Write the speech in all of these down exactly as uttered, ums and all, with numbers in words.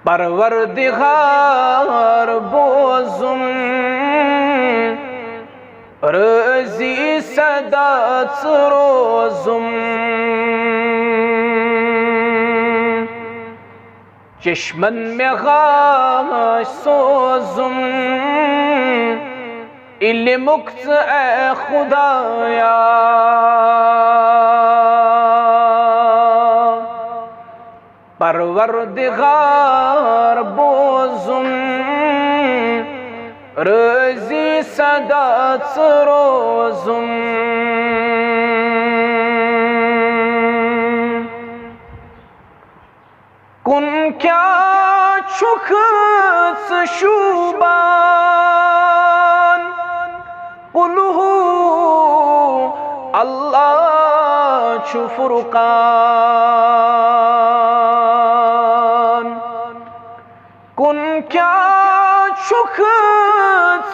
پروردگار بوزُم، رٲضی سدا ژٕ روزُم۔ چشمن مےٚ غاش سوزُم، علمُک ژٕ اے خدایا۔ پروردگار بوزُم، رٲضی سدا ژٕ روزُم۔ کُن کیٛاہ چھُکھ ژٕ شوٗبان؟ قل ہو اللہ چھُ فرقان۔ کُن کیٛاہ چھُکھ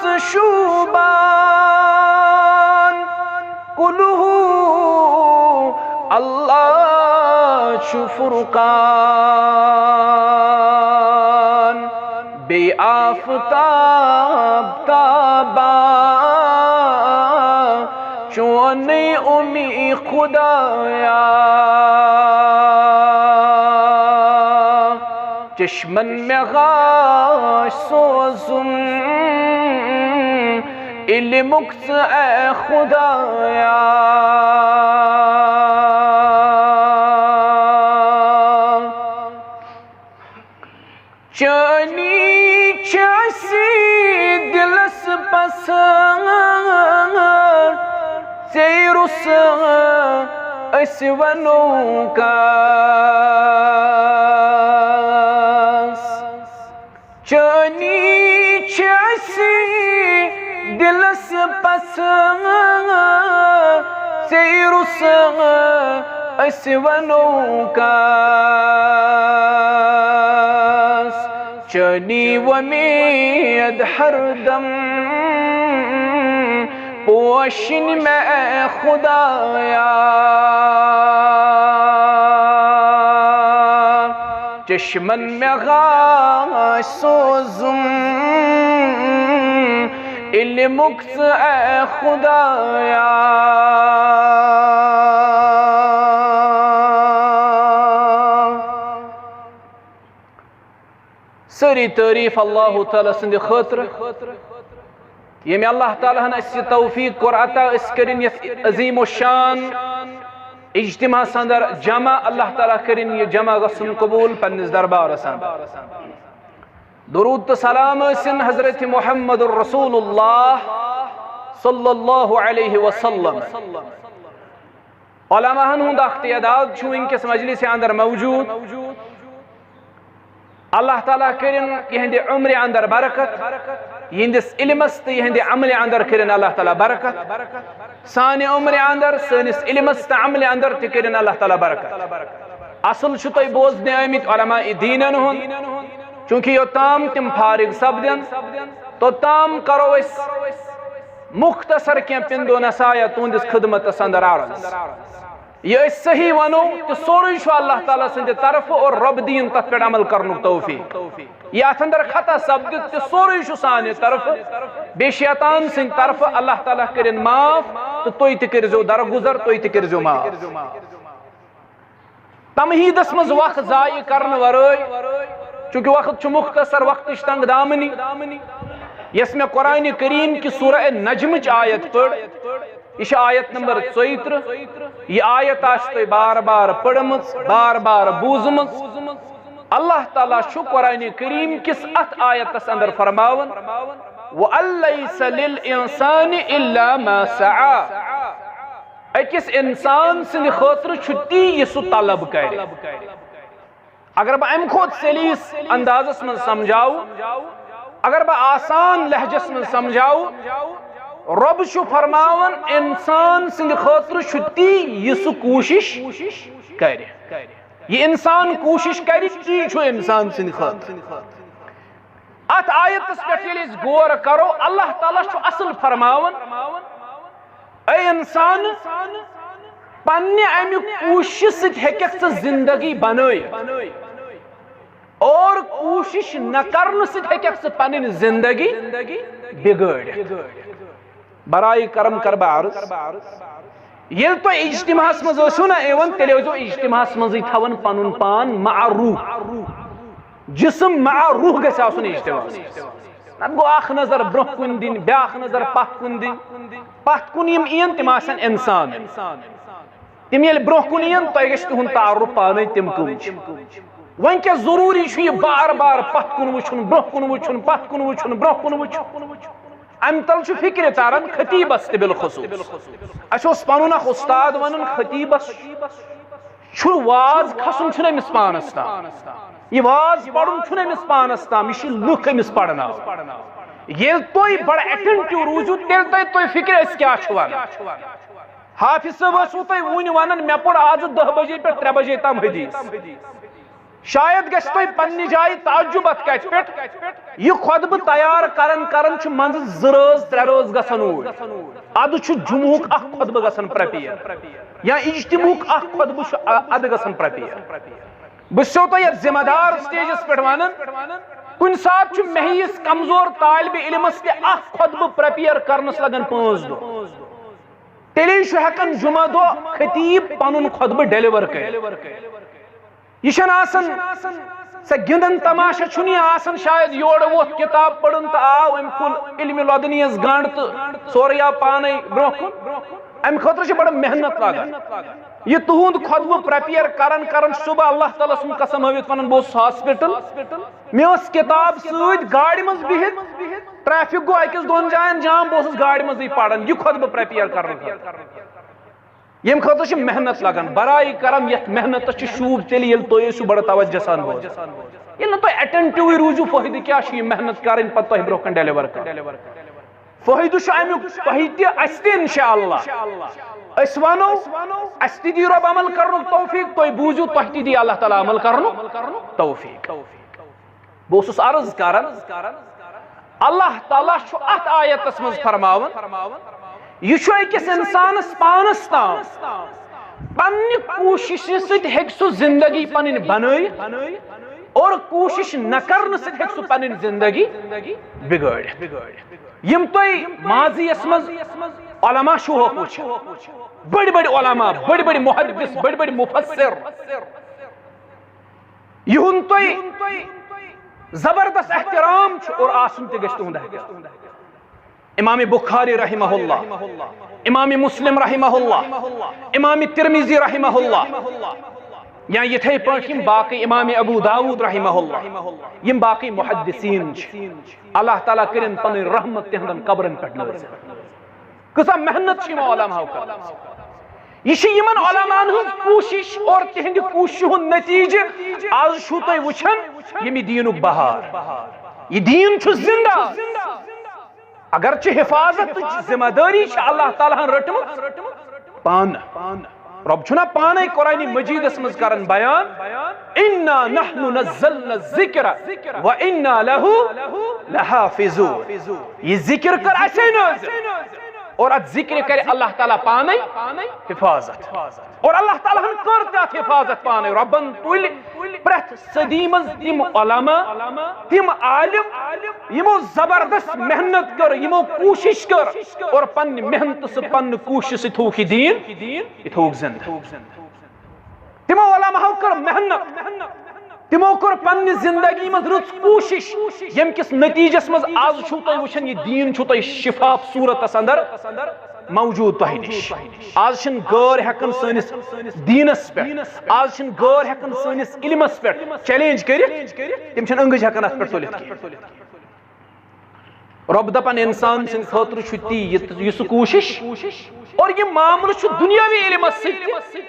ژٕ شوٗبان؟ قل ہو اللہ چھُ فرقان۔ بیٚیہِ آفتاب تابان، چونُے اُمی خدایا۔ چشمن مےٚ غاش سوزُم، علمُک ژٕ اے خدایا۔ چٲنی چھِ اَسہِ دِلس پسند، ژے رُس أسۍ ونو کس۔ چٲنی چھِ اَسہِ دِلس پسند، ژے رُس أسۍ ونو کس۔ چٲنی وۄمید ہردم پوشِن مےٚ خدایا۔ چشمن مےٚ غاش سوزُم، علمُک ژٕ اے خدایا۔ سٲری تعریٖف اللہ تعالیٰ سٕنٛدِ خٲطرٕ، ییٚمہِ اللہ تعالیٰ ہن اَسہِ یہِ توفیٖق کوٚر عطا، أسۍ کٔرِن یَتھ عظیٖم الشان اجتماعس اندر جمع۔ اللہ تعالیٰ کٔرِن یہِ جمع گژھُن قبوٗل پننِس دربارس اندر۔ درود تہٕ سلام ٲسِن حضرت محمد رسول اللہ صلی اللہ علیہ وسلم۔ علماءن ہُنٛد اکھ تعداد چھُ وٕنکیٚس مجلسہِ اندر موجود۔ اللہ تعالیٰ کٔرِن یِہنٛدِ عمرِ اندر برکت، یِہنٛدِس علمس تہٕ یِہنٛدِ عملہِ اندر کٔرِن اللہ تعالیٰ برکت۔ سانہِ عمرِ اندر، سٲنِس علمس تہٕ عملہِ اندر تہِ کٔرِن اللہ تعالیٰ برکت۔ اصل چھُ تۄہہِ بوزنہِ آمٕتۍ علماء دیٖنن ہُنٛد، چوٗنٛکہِ یوٚتام تِم فارغ سپدن، توٚتام کرو أسۍ مختصر کینٛہہ پِندو نصایح تُہنٛدِس خدمتس اندر عرض۔ یہِ أسۍ صحیح ونو تہٕ سورُے چھُ اللہ تعالیٰ سٕنٛدِ طرفہٕ اور رۄب دِیِن تتھ پٮ۪ٹھ عمل کرنُک توفیٖق۔ یہِ اتھ اندر خطا سپدِ تہٕ سورُے چھُ سانہِ طرفہٕ، بیٚیہِ شیطان سٕنٛدِ طرفہٕ۔ اللہ تعالیٰ کٔرِن معاف تہٕ تُہۍ تہِ کٔرۍزیو درگُزر، تُہۍ تہِ کٔرۍزیو معاف۔ تمہیٖدس منٛز وقت ضایع کرنہٕ ورٲے، چونکہ وقت چھُ مختصر، وقتٕچ تنگ دامنی، یۄس مےٚ قرآن کریم کہِ سورہ نجمٕچ آیت پٔر، یہِ چھِ آیت نمبر ژۄیہِ ترٕٛہ۔ یہِ آیت آسہِ تۄہہِ بار بار پٔرمٕژ، بار بار بوٗزمٕژ۔ اللہ تعالیٰ چھُ قرآن کریم کِس اتھ آیتس اندر فرماوان، وَأَن لَّيْسَ لِلْإِنسَانِ إِلَّا مَا سَعَىٰ۔ أکِس انسان سٕنٛدِ خٲطرٕ چھُ تی یہِ سُہ طلب کرِ۔ اگر بہٕ امہِ کھۄتہٕ سلیس اندازس منٛز سمجھاوٕ، اگر بہٕ آسان لہجس منٛز سمجھاوٕ، رۄب چھُ فرماوان، انسان سٕنٛدِ خٲطرٕ چھُ تی یہِ سُہ کوٗشش کرِ۔ یہِ انسان کوٗشش کرِ، تی چھُ انسان سٕنٛدِ خٲطرٕ۔ اتھ آیتس پٮ۪ٹھ ییٚلہِ أسۍ غور کرو، اللہ تعالیٰ چھُ اصل فرماوان، اے انسان، پننہِ امہِ کوٗششہِ سۭتۍ ہیٚککھ ژٕ زندگی بنٲیِتھ۔ اور کوٗشِش نہ کرنہٕ سۭتۍ ہیٚکَکھ ژٕ پنٕنۍ زندگی بِگٲڑِتھ۔ برائے کرم کر بہٕ عرض، ییٚلہِ تۄہہِ اجتماعس منٛز ٲسِو نہ یِوان، تیٚلہِ ٲسۍزیو اجتماعس منٛزٕے تھاوان پنُن پان مع روح۔ جسم مع روح گژھِ آسُن اجتماعس منٛز۔ نتہٕ گوٚو اکھ نظر برونٛہہ کُن دِنۍ، بیٛاکھ نظر پتھ کُن دِنۍ۔ پتھ کُن یِم یِن، تِم آسن انسان۔ تِم ییٚلہِ برونٛہہ کُن یِن، تۄہہِ گژھِ تِہُنٛد تعارُف پانے، تِم کٕم چھِ۔ وۄنۍ کیٛاہ ضروٗری چھُ یہِ بار بار پتھ کُن وٕچھُن، برونٛہہ کُن وٕچھُن، پتھ کُن وٕچھُن، برونٛہہ کُن وٕچھُن؟ امہِ تل چھُ فکرِ تران خطیبس تہِ بالخصوص۔ اسہِ اوس پنُن اکھ استاد ونان، خطیبس چھُ واز کھسُن چھُنہٕ أمِس پانس تام، یہِ واز پرُن چھُنہٕ أمِس پانس تام، یہِ چھِ لُکھ أمِس پرناوان۔ ییٚلہِ تُہۍ بڑٕ attentive روٗزِو، تیٚلہِ تۄہہِ تۄہہِ فکرِ أسۍ کیٛاہ چھِ ونان۔ حافظ صٲب ٲسوٕ تۄہہِ وُنہِ ونان، مےٚ پوٚر آزٕ دہ بجے پٮ۪ٹھ ترٛےٚ بجے تام حدیث۔ شاید گژھِ تۄہہِ پننہِ جایہِ تعجب اتھ کتھِ پٮ۪ٹھ، یہِ خطبہٕ تیار کران کران چھُ منٛزٕ زٕ رٲژ ترٛےٚ رٲژ گژھان اوٗرۍ۔ ادٕ چھُ جمعہُک اکھ خطبہٕ گژھان prepare یا اجتماعُک اکھ خطبہٕ چھُ ا-، ادٕ گژھان prepare۔ بہٕ چھُسو تۄہہِ یتھ ذمہ دار stageس پٮ۪ٹھ ونان، کُنہِ ساتہٕ چھُ مےٚ ہِوِس کمزور طالب علمس تہِ اکھ خطبہٕ prepare کرنس لگان پانٛژھ دۄہ۔ تیٚلے چھُ ہٮ۪کان جمعہ دۄہ خطیب پنُن خطبہٕ deliver کٔرِتھ۔ یہِ چھَنہٕ آسان سۄ گِنٛدن تماشہ، چھُنہٕ یہِ آسان شاید یورٕ ووٚتھ کِتاب پٔرٕن تہٕ آو أمۍ کھول علمِ لدنیَس گنٛڈ تہٕ سورُے آو پانے برونٛہہ کُن۔ اَمہِ خٲطرٕ چھِ بڑٕ محنت لگان۔ یہِ تُہُنٛد خطبہٕ prepare کران کران چھُسو بہٕ اللہ تعالیٰ سُنٛد قسم ہٲوِتھ ونان، بہٕ اوسُس hospital، مےٚ ٲس کِتاب سۭتۍ، گاڑِ منٛز بِہِتھ، traffic گوٚو أکِس دۄن جاین جام، بہٕ اوسُس گاڑِ منٛزٕے پران یہِ خطبہٕ prepare کرنہٕ خٲطرٕ۔ ییٚمہِ خٲطرٕ چھِ محنت لگان۔ برائے کرم یتھ محنتس چھِ شوٗب تیٚلہِ، ییٚلہِ تُہۍ ٲسِو بڑٕ توجہ سان بوزان۔ ییٚلہِ نہٕ تُہۍ attentive روٗزِو، فٲیدٕ کیٛاہ چھُ یہِ محنت کرٕنۍ پتہٕ تۄہہِ برونٛہہ کُن deliver کرٕنۍ؟ فٲیدٕ چھُ امیُک تۄہہِ تہِ، اسہِ تہِ انشاءاللہ۔ أسۍ ونو، اسہِ تہِ دی رۄب عمل کرنُک توفیق، تُہۍ بوٗزِو، تۄہہِ تہِ دی اللہ تعالیٰ عمل کرنُک توفیق۔ بہٕ اوسُس عرض کران، اللہ تعالیٰ چھُ اتھ آیتس منٛز فرماوان، یہِ چھُ أکِس انسانس پانس تام، پننہِ کوٗششہِ سۭتۍ ہیٚکہِ سُہ زندگی پنٕنۍ بنٲوِتھ اور کوٗشش نہ کرنہٕ سۭتۍ ہیٚکہِ سُہ پنٕنۍ زندگی بگٲڑِتھ۔ یِم تۄہہِ ماضی یس منٛز علماء چھِو وٕچھان، بٔڑۍ بٔڑۍ علماء، بٔڑۍ بٔڑۍ محدث، بٔڑۍ بٔڑۍ مفسر، یِہُنٛد تۄہہِ زبردست احترام چھُ اور آسُن تہِ گژھِ تُہُنٛد احترام۔ امام بخاری رحمہ اللہ، امام مسلم رحمہ اللہ، امام ترمذی رحمہ اللہ، یا یِتھے پٲٹھۍ یِم باقٕے، امام ابو داؤد رحمہ اللہ، یِم باقٕے محدثین چھِ، اللہ تعالیٰ کٔرِن پنٕنۍ رحمت تِہنٛدن قبرن پٮ۪ٹھ نٲزِل۔ کۭژاہ محنت چھِ یِمو علماہو کٔرمٕژ۔ یہِ چھِ یِمن علماہن ہٕنٛز کوٗشِش اور تِہنٛدِ کوٗششہِ ہُنٛد نتیٖجہٕ۔ آز چھُو تُہۍ وٕچھان ییٚمہِ دیٖنُک بہار۔ یہِ دیٖن چھُ زِندٕ۔ اگرچہِ حفاظتٕچ ذمہ دٲری چھِ اللہ تعالیٰ ہن رٔٹمٕژ پانہٕ۔ رۄب چھُنا پانے قرآنِ مجیدس منٛز کران بیان، "انا نحن نزلنا الذکر و انا لہ لحافظون"۔ یہِ ذکر کٔر اسے نٲزِل اور اتھ ذکرِ کرِ اللہ تعالیٰ پانے حفاظت۔ اور اللہ تعالیٰ ہن کٔر تہِ اتھ حفاظت پانے۔ رۄبن تُلۍ پرٛٮ۪تھ صدی منٛز تِم علماء، تِم عالم، یِمو زبردست محنت کٔر، یِمو کوٗشِش کٔر اور پننہِ محنتہٕ سۭتۍ، پننہِ کوٗششہِ سۭتۍ تھووُکھ یہِ دیٖن، یہِ تھووُکھ زِندٕ۔ تِمو علماہو کٔر محنت، تِمو کوٚر پننہِ زندگی منٛز رٕژ کوٗشِش، ییٚمہِ کِس نتیٖجس منٛز آز چھُو تُہۍ وٕچھان، یہِ دیٖن چھُو تۄہہِ شفاف صوٗرتس اندر موجود تۄہہِ نِش۔ آز چھِنہٕ غٲر ہٮ۪کان سٲنِس دیٖنس پٮ۪ٹھ، آز چھِنہٕ غٲر ہٮ۪کان سٲنِس علمس پٮ۪ٹھ challenge کٔرِتھ، تِم چھِنہٕ أنٛگٕج ہٮ۪کان اتھ پٮ۪ٹھ تُلِتھ کینٛہہ۔ رۄب دپان انسان سٕنٛدِ خٲطرٕ چھُ تی، یہِ، یہِ سُہ کوٗشِش۔ اور یہِ معاملہٕ چھُ دُنیاوی علمس سۭتۍ تہِ،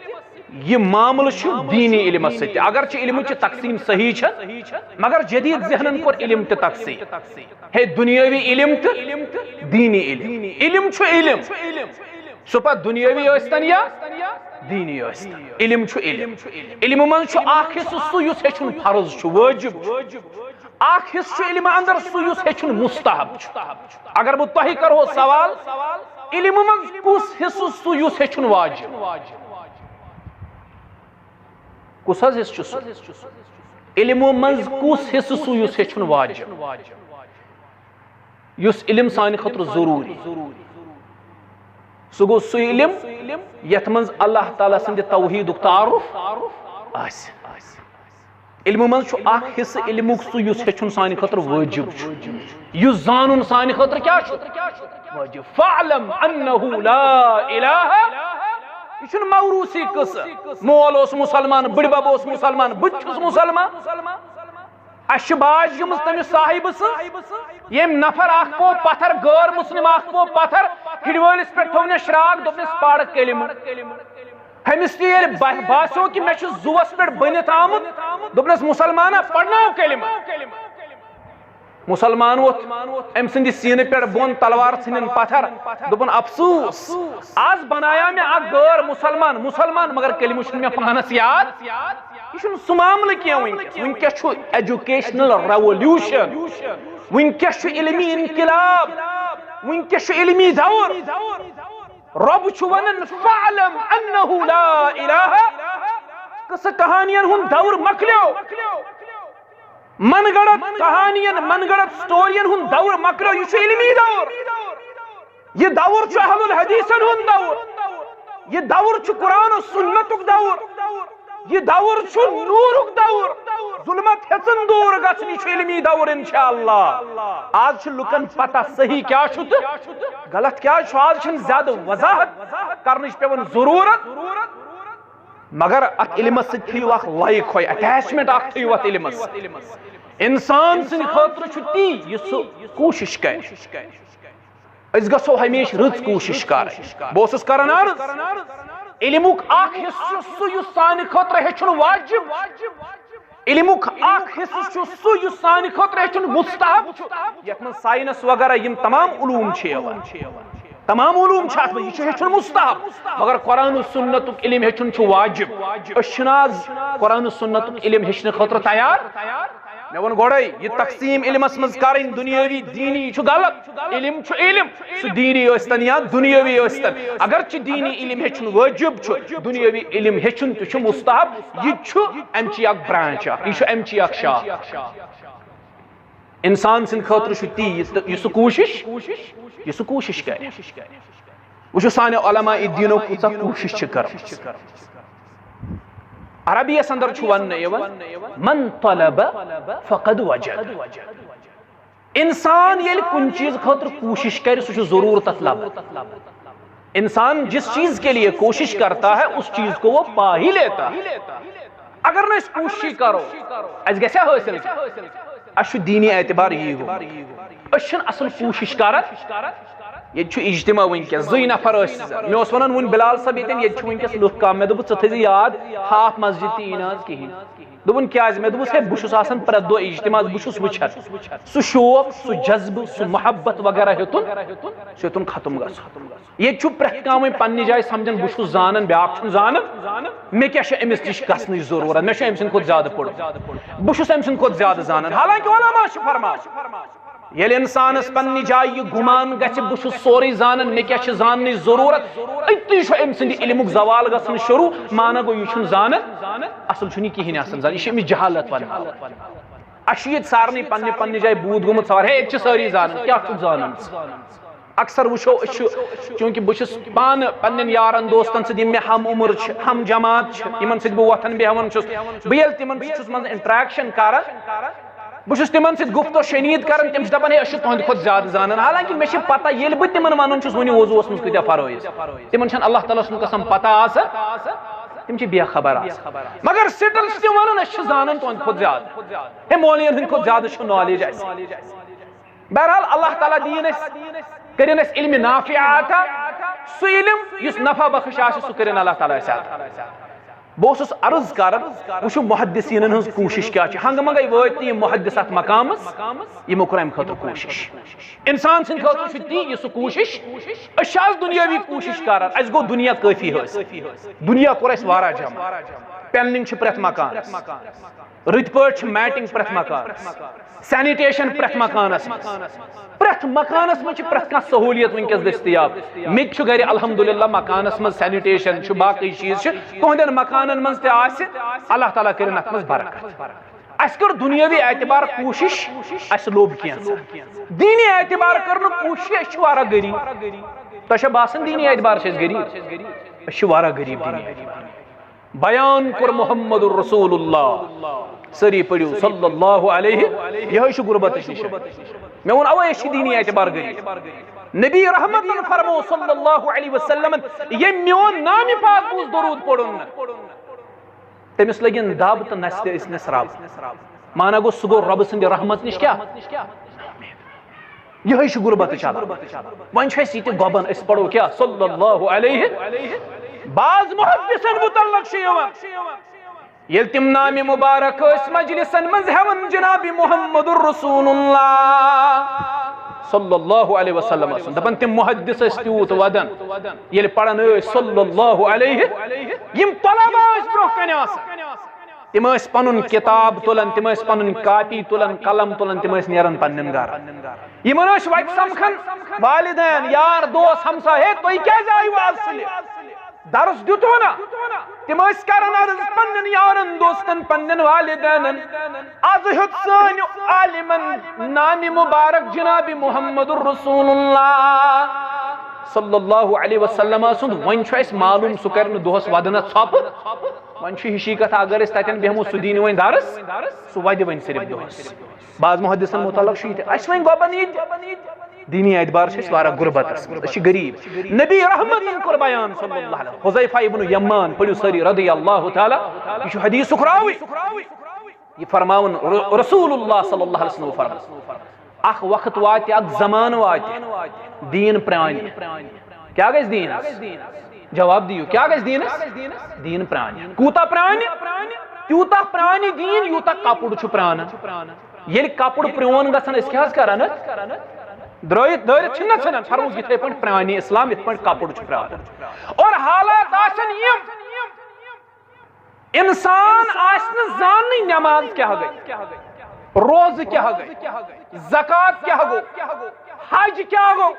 یہِ معاملہٕ چھُ دیٖنی علمس سۭتۍ تہِ۔ اگرچہِ علمٕچ یہِ تقسیٖم صحیح چھےٚ، مگر جدید ذہنن کوٚر علم تہِ تقسیٖم۔ ہے، دُنیاوی علم تہٕ دیٖنی علم۔ علم چھُ علم، سُہ پتہٕ دُنیاوی ٲسۍتن یا دیٖنی ٲسۍتن۔ علم چھُ علم۔ علمہٕ منٛز چھُ اکھ حصہٕ سُہ یُس ہیٚچھُن فرض چھُ، وٲجب چھُ۔ اکھ حصہٕ چھُ علمہٕ اندر سُہ یُس ہیٚچھُن مستحب چھُ۔ اگر بہٕ تۄہہِ کرہو سوال، علمہٕ منٛز کُس حصہٕ سُہ یُس ہیٚچھُن واجب؟ کُس حظ حصہٕ چھُ سُہ؟ علمو منٛز کُس حصہٕ سُہ یُس ہیٚچھُن واجب، یُس علم سانہِ خٲطرٕ ضروٗری؟ سُہ گوٚو سُہ علم یَتھ منٛز اللہ تعالیٰ سٕنٛدِ توحیٖدُک تعارُف آسہِ۔ علمہٕ منٛز چھُ اکھ حصہٕ علمُک سُہ یُس ہیٚچھُن سانہِ خٲطرٕ وٲجِب چھُ، یُس زانُن سانہِ خٲطرٕ کیٛاہ چھُ؟ واجب۔ فاعلم انہ لا الہ۔ یہِ چھُنہٕ موروثی قصہٕ، مول اوس مُسلمان، بٕڈبب اوس مُسلمان، بہٕ تہِ چھُس مُسلمان۔ اَسہِ چھِ باج گٔمٕژ تٔمِس صاحبہٕ سٕنٛز، ییٚمۍ نفر اکھ پوو پتھر، غٲر مسلم اکھ پوو پتھر، ہِڑِ وٲلِس پٮ۪ٹھ تھوٚونَس شراکھ، دوٚپنَس، "پَر کلمہٕ۔" ہُمِس تہِ ییٚلہِ با-، باسیو کہِ مےٚ چھُ زُوَس پٮ۪ٹھ بٔنِتھ آمُت، دوٚپنَس، "مُسلمانا، پرناو کلمہٕ۔" مُسلمان ووٚتھ أمۍ سٕنٛدِ سیٖنہٕ پٮ۪ٹھ بۄن تلوار ژھٕنِن پتھر۔ دوٚپُن، "افسوس، آز بنایا مےٚ اکھ غٲر مُسلمان مُسلمان، مگر کلمہٕ چھُنہٕ مےٚ پانس یاد۔" یہِ چھُنہٕ سُہ معاملہٕ کینٛہہ وٕنکیٚس۔ وٕنکیٚس چھُ ایجوکیشنل ریولوشن، وٕنکیٚس چھُ علمی انقلاب، وٕنکیٚس چھُ علمی دور۔ رۄب چھُ ونان، "فاعلم انہ لا الہ۔" قصہٕ کہانین ہُنٛد دور مۄکلیو۔ من گڑت کہانین، من گڑت سٹورین ہُنٛد دور مۄکلیو، یہِ چھُ علمی دور۔ یہِ دور چھُ اہل الحدیثن ہُنٛد دور۔ یہِ دور چھُ قرآن و سنتُک دور۔ یہِ دور چھُ نوٗرُک دور۔ ظلمت ہیٚژٕن دوٗر گژھٕنۍ، یہِ چھُ علمی دور انشاءاللہ۔ آز چھُ لُکن پتہ صحیح کیٛاہ چھُ تہٕ غلط کیٛاہ چھُ۔ آز چھِنہٕ زیادٕ وضاحت کرنٕچ پٮ۪وان ضروٗرت۔ مگر اتھ علمس سۭتۍ تھٲیِو اکھ لایق ہوے، اٹیچمنٹ اکھ تھٲیِو اتھ علمس سۭتۍ۔ انسان سٕنٛدِ خٲطرٕ چھُ تی یُس سُہ کوٗشِش کرِ۔ أسۍ گژھو ہمیشہِ رٕژ کوٗشِش کرٕنۍ۔ بہٕ اوسُس کران عرض، علمُک اکھ حصہٕ چھُ سُہ یُس سانہِ خٲطرٕ ہیٚچھُن واجب۔ علمُک اکھ حصہٕ چھُ سُہ یُس سانہِ خٲطرٕ ہیٚچھُن مستحب چھُ، یتھ منٛز ساینس وغیرہ یِم تمام علوم چھِ یِوان۔ تمام علوم چھِ اتھ منٛز، یہِ چھُ ہیٚچھُن مستحب۔ مگر قرآن و سنتُک علم ہیٚچھُن چھُ واجب۔ أسۍ چھِنہٕ آز قرآن و سنتُک علم ہیٚچھنہٕ خٲطرٕ تیار۔ مےٚ ووٚن گۄڈے، یہِ تقسیٖم علمس منٛز کرٕنۍ، دُنیٲوی دینی، یہِ چھُ غلط۔ علم چھُ علم، سُہ دینی ٲسۍتن یا دُنیٲوی ٲسۍتن۔ اگرچہِ دینی علم ہیٚچھُن وٲجب چھُ، دُنیٲوی علم ہیٚچھُن تہِ چھُ مستحب۔ یہِ چھُ امچی اکھ برانچ اکھ، یہِ چھُ امچی اکھ شاخ۔ انسان سٕنٛدِ خٲطرٕ چھُ تی، یہِ تہٕ، یہِ سُہ کوٗشِش، یہِ سُہ کوٗشِش کرِ۔ وٕچھِو سانیو علماء دیٖنو کۭژاہ کوٗشِش چھِ کٔرمٕژ۔ عربی یس اندر چھُ وننہٕ یِوان، "من طلب فقد وجد۔" انسان ییٚلہِ کُنہِ چیٖز خٲطرٕ کوٗشِش کرِ، سُہ چھُ ضروٗر تتھ لبان۔ انسان جس چیز کے لیے کوشش کرتا ہے، اس چیز کو وہ پا ہی لیتا ہے۔ اگر نہٕ أسۍ کوٗشِشٕے کرو، اَسہِ گژھِ حٲصِل کینٛہہ؟ اَسہِ چھُ دیٖنی اعتبار یی گوٚمُت۔ أسۍ چھِنہٕ اَصٕل کوٗشِش کران۔ ییٚتہِ چھُ اجتماع وٕنکیٚس، زٕے نفر ٲسۍ۔ مےٚ اوس وَنان وٕنۍ بِلال صٲب ییٚتٮ۪ن، ییٚتہِ چھِ وٕنکیٚس لُکھ کَم۔ مےٚ دوٚپُکھ، "ژٕ تھٲیزِ یاد، ہاف مسجد تہِ یی نہٕ آز کِہیٖنۍ۔" دوٚپُن، "کیٛازِ؟" مےٚ دوٚپُس، "ہے، بہٕ چھُس آسان پرٛٮ۪تھ دۄہ اجتماعس، بہٕ چھُس وٕچھان سُہ شوق، سُہ جذبہٕ، سُہ محبت وغیرہ ہیوٚتُن، سُہ ہیوٚتُن ختم گژھُن۔" ییٚتہِ چھُ پرٛٮ۪تھ کانٛہہ وۄنۍ پننہِ جایہِ سمجھان، بہٕ چھُس زانان، بیٛاکھ چھُنہٕ زانان، مےٚ کیٛاہ چھُ أمِس نِش گژھنٕچ ضروٗرت، مےٚ چھُ أمۍ سٕنٛدِ کھۄتہٕ زیادٕ پوٚرمُت۔ بہٕ چھُس أمۍ سٕنٛدِ کھۄتہٕ زیادٕ زانان، حالانکہِ علماء چھِ فرمان، ییٚلہِ انسانس پننہِ جایہِ یہِ گُمان گژھِ، بہٕ چھُس سورُے زانان، مےٚ کیٛاہ چھِ زاننٕچ ضروٗرت، أتی چھُ أمۍ سٕنٛدِ علمُک زوال گژھُن شروٗع، مانا گوٚو، یہِ چھُنہٕ زانان، اصل چھُنہٕ یہِ کِہیٖنۍ آسان زانان، یہِ چھِ أمِس جہالت وننہٕ آمٕژ۔ اَسہِ چھُ ییٚتہِ سارنٕے پننہِ پننہِ جایہِ بوٗت گوٚمُت سوار، "ہے، ییٚتہِ چھِ سٲری زانان، کیٛاہ چھُکھ زانان ژٕ؟" اکثر وٕچھو أسۍ چھِ، چوٗنٛکہِ بہٕ چھُس پانہٕ پننٮ۪ن یارن دوستن سۭتۍ، یِم مےٚ ہم عمر چھِ، ہم جماعت چھِ، یِمن سۭتۍ بہٕ وۄتھان بیٚہوان چھُس، بہٕ ییٚلہِ تِمن سۭتۍ چھُس منٛزٕ انٹریکشن کران، بہٕ چھُس تِمن سۭتۍ گُفت و شنید کران، تِم چھِ دپان، "ہے، أسۍ چھِ تُہنٛدِ کھۄتہٕ زیادٕ زانان۔" حالانکہِ مےٚ چھِ پتہ، ییٚلہِ بہٕ تِمن ونان چھُس، وۄنۍ وضوٗوس منٛز کۭتیاہ فرٲیض، تِمن چھنہٕ اللہ تعالیٰ سُنٛد قسم پتہ آسان، تِم چھِ بے خبر آسان۔ مگر سٹل چھِ تِم ونان، "أسۍ چھِ زانان تُہنٛدِ کھۄتہٕ زیادٕ، ہے، مولوین ہٕنٛدِ کھۄتہٕ زیادٕ چھُ نالیج اَسہِ۔" بہرحال، اللہ تعالیٰ دِیِن اَسہِ، کٔرِن اَسہِ علمِ نافع عطا، سُہ علم یُس نفع بخش آسہِ، سُہ کٔرِن اللہ تعالیٰ اَسہِ عطا۔ بہٕ اوسُس عرض کران، وٕچھِو محدثینن ہٕنٛز کوٗشِش کیٛاہ چھِ۔ ہنٛگہٕ منٛگَے وٲتۍ نہٕ یِم محدث اَتھ مقامس، یِمو کٔر اَمہِ خٲطرٕ کوٗشِش۔ انسان سٕنٛدِ خٲطرٕ چھُ تی یہِ سُہ کوٗشِش، أسۍ چھِ آز دُنیٲوی کوٗشِش کران، اَسہِ گوٚو دُنیا کٲفی حٲصِل، دُنیا کوٚر اَسہِ واریاہ جمع، پینلنگ چھِ پرٛٮ۪تھ مکانس۔ رٕتۍ پٲٹھۍ چھِ میٹنگ پرٛٮ۪تھ مکانس، سینیٹیشن پرٛٮ۪تھ مکانس منٛز۔ پرٛٮ۪تھ مکانس منٛز چھِ پرٛٮ۪تھ کانٛہہ سہوٗلیت وٕنکیٚس دٔستیاب۔ مےٚ تہِ چھُ گرِ الحمدللہ مکانس منٛز سینیٹیشن چھُ، باقٕے چیٖز چھِ۔ تُہنٛدٮ۪ن مکانن منٛز تہِ آسہِ، اللہ تعالیٰ کٔرِن اتھ منٛز برکت۔ اسہِ کٔر دُنیٲوی اعتبار کوٗشِش، اسہِ لوٚب کینٛژھا۔ دیٖنی اعتبار کٔر نہٕ کوٗشِش، أسۍ چھِ واریاہ غریٖب۔ تۄہہِ چھا باسان دیٖنی اعتبار چھِ أسۍ غریٖب؟ أسۍ چھِ واریاہ غریٖب دیٖنی اعتبار۔ بیان کوٚر محمد رسول اللہ، سٲری پٔرِو صلی اللہ علیہ، یِہوٚے چھُ غربتٕچ نِشٲنی۔ مےٚ ووٚن اوے أسۍ چھِ دیٖنی اعتبار غریٖب۔ نبی رحمتن فرمو صلی اللہ علیہ وسلم، ییٚمۍ میون نامِ پاک بوٗز، درود پوٚرُن نہٕ، تٔمِس لٔگِن دب تہٕ نستہِ ٲسنس رب۔ مانا گوٚو، سُہ گوٚو رۄبہٕ سٕنٛدِ رحمت نِش کیٛاہ؟ یِہوٚے چھُ غربتٕچ علامت۔ وۄنۍ چھُ اَسہِ یہِ تہِ گۄبن، أسۍ پرو کیٛاہ؟ صلی اللہ علیہ۔ بعض محدثن متعلق چھُ یِوان، ییٚلہِ تِم نامِ مبارک ٲسۍ مجلسن منٛز ہٮ۪وان جناب محمد رسول اللہ صلی اللہ علیہ وسلم آسُن، دپان تِم محدث ٲسۍ تیوٗت ودان، ییٚلہِ پران ٲسۍ صلی اللہ علیہ، یِم طلبہ ٲسۍ برونٛہہ کنہِ آسان، تِم ٲسۍ پنُن کتاب تُلان، تِم ٲسۍ پنٕنۍ کاپی تُلان، قلم تُلان، تِم ٲسۍ نیران پننٮ۪ن گرن۔ یِمن ٲسۍ وتہِ سمکھان والدین، یار، دوس، ہمساے، "ہے، تُہۍ کیازِ آیِو آز سُلہِ؟ درس دیُتوٕ نا؟" تِم ٲسۍ کران عرض پننٮ۪ن یارن، دوستن، پننٮ۪ن والدینن، "از ہیوٚت سٲنۍ عالمن نامِ مبارک جناب محمد رسول اللہ صلی اللہ علیہ وسلم سُنٛد، وۄنۍ چھُ اَسہِ معلوم سُہ کرِ نہٕ دۄہس ودنس ژھۄپہٕ۔" وۄنۍ چھُ ہِشی کتھ، اگر أسۍ تتٮ۪ن بیٚہمو، سُہ دِی نہٕ وۄنۍ درس، سُہ ودِ وۄنۍ صرف دۄہس۔ بعض محدثن متعلق چھُ یہِ تہِ، اَسہِ وۄنۍ گۄبن یہِ تہِ۔ دیٖنی اعتبار چھِ أسۍ واریاہ غربتس منٛز، أسۍ چھِ غریٖب۔ نبی رحمتن کوٚر بیان صلی اللہ علیہ، حذیفہ ابن یمان، پٔرِو سٲری رضی اللہ تعالیٰ، یہِ چھُ حدیثُک راوی۔ یہِ فرماوُن ر-، رسول اللہ صلی اللہ علیہ وسلم فرماوُن۔ اکھ وقت واتہِ، اکھ زمانہٕ واتہِ، دیٖن پرٛانہِ۔ کیٛاہ گژھِ دیٖنس؟ جواب دِیِو، کیٛاہ گژھِ دیٖنس؟ دیٖن پرٛانہِ۔ کوٗتاہ پرٛانہِ؟ تیوٗتاہ پرٛانہِ دیٖن، یوٗتاہ کپُر چھُ پرٛانان۔ ییٚلہِ کپُر پرٛون گژھان، أسۍ کیٛاہ حظ کران اَتھ؟ درٛٲیِتھ، دٲرِتھ چھِنہٕ نہ ژھٕنان، فرمووُکھ یِتھَے پٲٹھۍ پرٛانہِ اسلام، یِتھ پٲٹھۍ کپُر چھُ پرٛانان۔ اور حالات آسن یِم، انسان آسہِ نہٕ زاننٕے نماز کیٛاہ گٔے، روزٕ کیٛاہ گٔے، زکوٰۃ کیٛاہ گوٚو، حج کیٛاہ گوٚو۔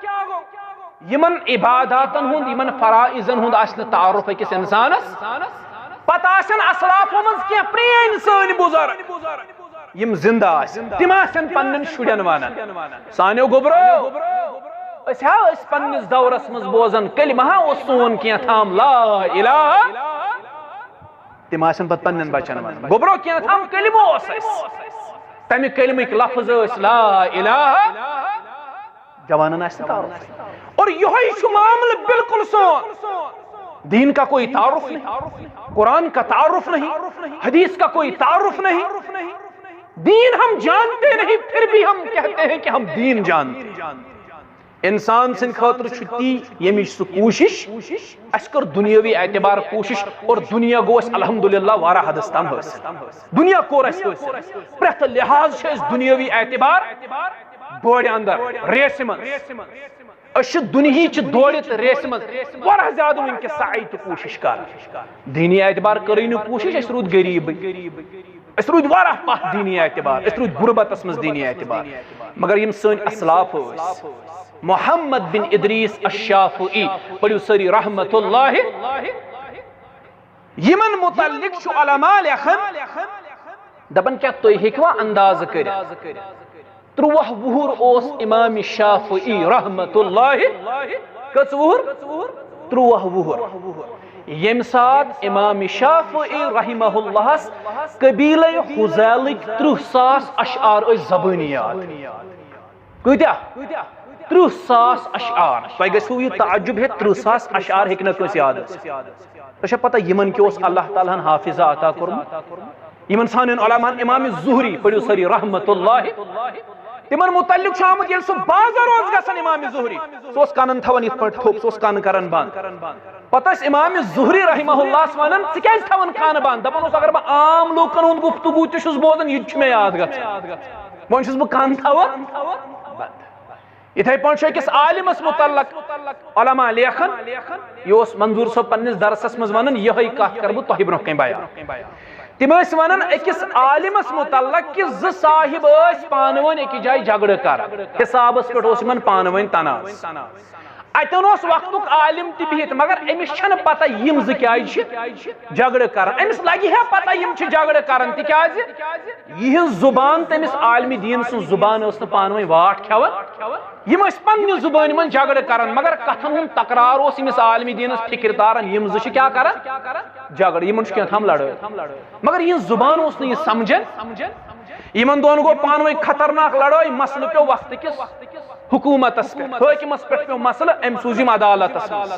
یِمن عباداتن ہُنٛد، یِمن فرائضن ہُنٛد آسہِ نہٕ تعارُف أکِس انسانس۔ پتہٕ آسن اسلافو منٛز کینٛہہ پرٛٲنۍ سٲنۍ بُزرگ، یِم زِندٕ آسن، تِم آسن پننٮ۪ن شُرٮ۪ن ونان، "سانیو گوٚبرو، أسۍ ہا ٲسۍ پننِس دورس منٛز بوزان کلمہ ہا اوس سون کینٛہہ تام، لا الہ۔" تِم آسن پتہٕ پننٮ۪ن بچن ونان، "گوٚبرو، کینٛہہ تام کلمہٕ اوس اسہِ، تمہِ کلمٕکۍ لفظ ٲسۍ لا الہ۔" جوانن آسہِ نہٕ تعارف۔ اور یہوے چھُ معاملہٕ بالکل سون۔ دین کا کوئی تعارف نہیں، قرآن کا تعارف نہیں، حدیث کا کوئی تعارف نہیں۔ دین ہم جانتے نہیں، پھر بھی ہم کہتے ہیں کہ ہم دین جانتے ہیں۔ انسان سٕنٛدِ خٲطرٕ چھُ تی، ییٚمِچ سُہ کوٗشِش، اَسہِ کٔر دُنیٲوی اعتبار کوٗشِش اور دُنیا گوٚو اَسہِ الحمدللہ واریاہ حدس تام حٲصِل۔ دُنیا کوٚر اَسہِ حٲصِل۔ پرٛٮ۪تھ لحاظ چھِ أسۍ دُنیٲوی اعتبار بورِ اندر، ریسہِ منٛز۔ أسۍ چھِ دُنہِچہِ دورِ تہٕ ریسہِ منٛز واریاہ زیادٕ وٕنکیٚس سعی تہٕ کوٗشِش کران۔ دیٖنی اعتبار کٔرٕے نہٕ کوٗشِش، أسۍ روٗدۍ غریٖبٕے۔ أسۍ روٗدۍ واریاہ پتھ دیٖنی اعتبار، أسۍ روٗدۍ غربتس منٛز دیٖنی اعتبار۔ مگر یِم سٲنۍ اسلاف ٲسۍ، محمد بن ادریس الشافعی، پٔرِو سٲری رحمت اللہ، یِمن متعلق چھُ علماء لیکھان، دپان، کیٛاہ تُہۍ ہیٚکوا اندازٕ کٔرِتھ؟ تُرٛواہ وُہُر اوس امام شافعی رحمت اللہ، کٔژ وُہُر؟ تُرٛواہ وُہُر۔ ییٚمہِ ساتہٕ امام شافعی رحمہ اللہس قبیلہ خزیلٕکۍ تٕرٛہ ساس اشعار ٲسۍ زبٲنی یاد۔ کۭتیاہ؟ تٕرٛہ ساس اشعار۔ تۄہہِ گژھِوٕ یہِ تعجب ہیٚتھ، تٕرٛہ ساس اشعار ہیٚکہِ نہٕ کٲنٛسہِ یاد ٲسِتھ۔ تۄہہِ چھا پتہ یِمن کیٛاہ اوس اللہ تعالیٰ ہن حافظہ عطا کوٚرمُت؟ یِمن سانٮ۪ن علماہن، امام زہری، پٔرِو سٲری رحمت اللہ، تِمن متعلق چھُ آمُت، ییٚلہِ سُہ بازر اوس گژھان امام زہری، سُہ اوس کنن تھاوان یِتھ پٲٹھۍ تھوٚپ، سُہ اوس کن کران بنٛد۔ پتہٕ ٲسۍ امام زہری رحمہ اللہس ونان، "ژٕ کیازِ تھاوان کن بنٛد؟" دپان اوس، "اگر بہٕ عام لوٗکن ہُنٛد گفتگو تہِ چھُس بوزان، یہِ تہِ چھُ مےٚ یاد گژھان۔ وۄنۍ چھُس بہٕ کن تھاوان بنٛد۔" یِتھے پٲٹھۍ چھُ أکِس عالمس متعلق علماء لیکھان، یہِ اوس منظور صٲب پننِس درسس منٛز ونان، یِہے کتھ کرٕ بہٕ تۄہہِ برونٛہہ کنہِ بیان۔ تِم ٲسۍ ونان أکِس عالمس متعلق کہِ زٕ صاحب ٲسۍ پانہٕ ؤنۍ أکِس جایہِ جھگڑٕ کران، حسابس پٮ۪ٹھ اوس یِمن پانہٕ ؤنۍ تنازٕ۔ اتٮ۪ن اوس وقتُک عالم تہِ بِہِتھ، مگر أمِس چھنہٕ پتہ یِم زٕ کیازِ چھِ جھگڑٕ کران۔ أمِس لگہِ ہا پتہ یِم چھِ جھگڑٕ کران، تِکیازِ یِہنٛز زُبان تٔمِس عالمِ دیٖن سٕنٛز زُبان ٲس نہٕ پانہٕ ؤنۍ واٹھ کھٮ۪وان۔ یِم ٲسۍ پننہِ زُبٲنۍ منٛز جھگڑٕ کران، مگر کتھن ہُنٛد تکرار اوس ییٚمِس عالمِ دیٖنس فکرِ تاران، یِم زٕ چھِ کیٛاہ کران؟ جھگڑٕ، یِمن چھُ کینٛہہ تام لڑٲے۔ مگر یِہنٛز زُبان اوس نہٕ یہِ سمجھان۔ یِمن دۄن گوٚو پانہٕ ؤنۍ خطرناک لڑٲے، مسلہٕ پیوٚو وقتہٕ کِس حکوٗمتس پٮ۪ٹھ، حٲکمس پٮ۪ٹھ پیوٚو مسلہٕ، أمۍ سوٗز یِم عدالتس منٛز۔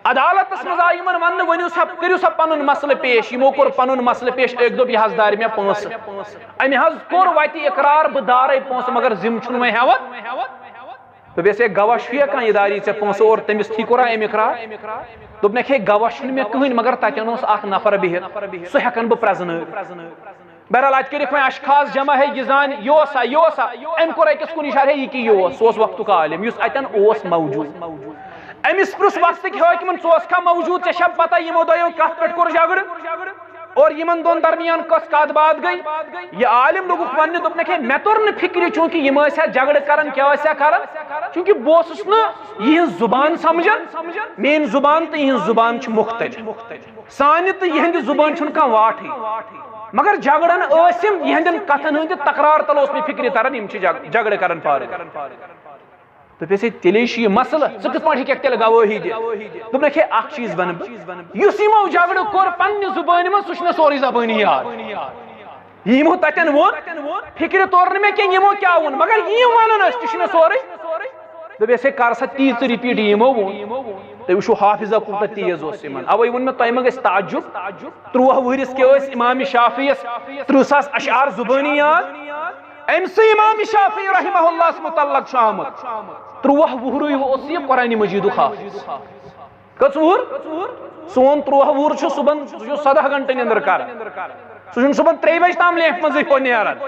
عدالتس منٛز آو یِمن وننہٕ، ؤنِو سا، کٔرِو سا پنُن مسلہٕ پیش۔ یِمو کوٚر پنُن مسلہٕ پیش، أکۍ دوٚپ، "یہِ حظ دارِ مےٚ پونٛسہٕ۔" أمۍ حظ کوٚر وتہِ اقرار، "بہٕ دارے پونٛسہٕ، مگر ذمہٕ چھُنہٕ وۄنۍ ہٮ۪وان۔" دوٚپیس، "ہے، گواہ چھُ یا کانٛہہ، یہِ داری ژےٚ پونٛسہٕ اورٕ؟" تٔمِس تھی کوٚرا أمۍ اقرار؟ دوٚپنکھ، "ہے، گواہ چھُنہٕ مےٚ کٕہٕنۍ، مگر تتٮ۪ن اوس اکھ نفر بِہِتھ، سُہ ہٮ۪کن بہٕ پرزنٲوِتھ۔" بہرحال، اتہِ کٔرِکھ وۄنۍ اشخاص جمع، "ہے، یہِ زانہِ، یہِ اوسا، یہِ اوسا؟" أمۍ کوٚر أکِس کُن اشارٕ، "ہے، یہِ کہِ یہِ اوس۔" سُہ اوس وقتُک عالم، یُس اتٮ۪ن اوس موجود۔ أمِس پرُژھ وقتٕکۍ حٲکمن، "ژٕ اوسکھا موجود؟ ژےٚ چھا پتہ یِمو دۄیو کتھ پٮ۪ٹھ کوٚر جھگڑٕ؟ اور یِمن دۄن درمیان کۄس کتھ باتھ گٔے؟" یہِ عالم لوٚگُکھ وننہِ، دوٚپنکھ، "ہے، مےٚ توٚر نہٕ فکرِ، چوٗنکہِ یِم ٲسۍ ہا جھگڑٕ کران، کیٛاہ ٲسۍ ہا کران؟ چوٗنکہِ بہٕ اوسُس نہٕ یِہنٛز زُبان سمجھان، میٲنۍ زُبان تہٕ یِہنٛز زُبان چھِ مختلف۔" سانہِ تہٕ یِہنٛدِ زُبٲنۍ چھُنہٕ کانٛہہ واٹھٕے۔ مگر جھگڑن ٲسۍ یِم، یِہنٛدٮ۪ن کتھن ہٕنٛدِ تکرار تل اوس مےٚ فکرِ تران، یِم چھِ جھگ-، جھگڑٕ کران پانہٕ۔ دوٚپُس، "ہے، تیٚلے چھُ یہِ مسلہٕ، ژٕ کِتھ پٲٹھۍ ہیٚککھ تیٚلہِ گوٲہی دِتھ؟" دوٚپنکھ، "ہے، اکھ چیٖز ونہٕ بہٕ، یُس یِمو جھگڑٕ کوٚر پننہِ زُبٲنۍ منٛز، سُہ چھُ مےٚ سورُے زبٲنی یاد۔ یہِ یِمو تتٮ۪ن ووٚن، فکرِ توٚر نہٕ مےٚ کینٛہہ، یِمو کیٛاہ ووٚن، مگر یِم ونان ٲسۍ، تہِ چھُ مےٚ سورُے۔" دوٚپُس، "ہے، کر سا تی ژٕ repeat، یِمو ووٚن۔" تُہۍ وٕچھِو، حافظہ کوٗتاہ تیز اوس یِمن۔ اوے ووٚن مےٚ، تۄہہِ ما گژھِ تعجب؟ تُرٛواہ وُہرِس کیٛاہ ٲسۍ امام شافعیس تٕرٛہ ساس اشعار زُبٲنی یاد؟ أمۍ سٕے امام شافعی رحمہ اللہس متعلق چھُ آمُت، تُرٛواہ وُہرُے اوس یہِ قرآن مجیدُک حافظ۔ کٔژ وُہُر؟ سون تُرٛواہ وُہُر چھُ صُبحن، سُہ چھُ سداہ گھنٹہٕ نِندٕر کران۔ سُہ چھُنہٕ صُبحن ترٛیٚیہِ بجہِ تام لیفہِ منٛزٕے ہُہ نیران۔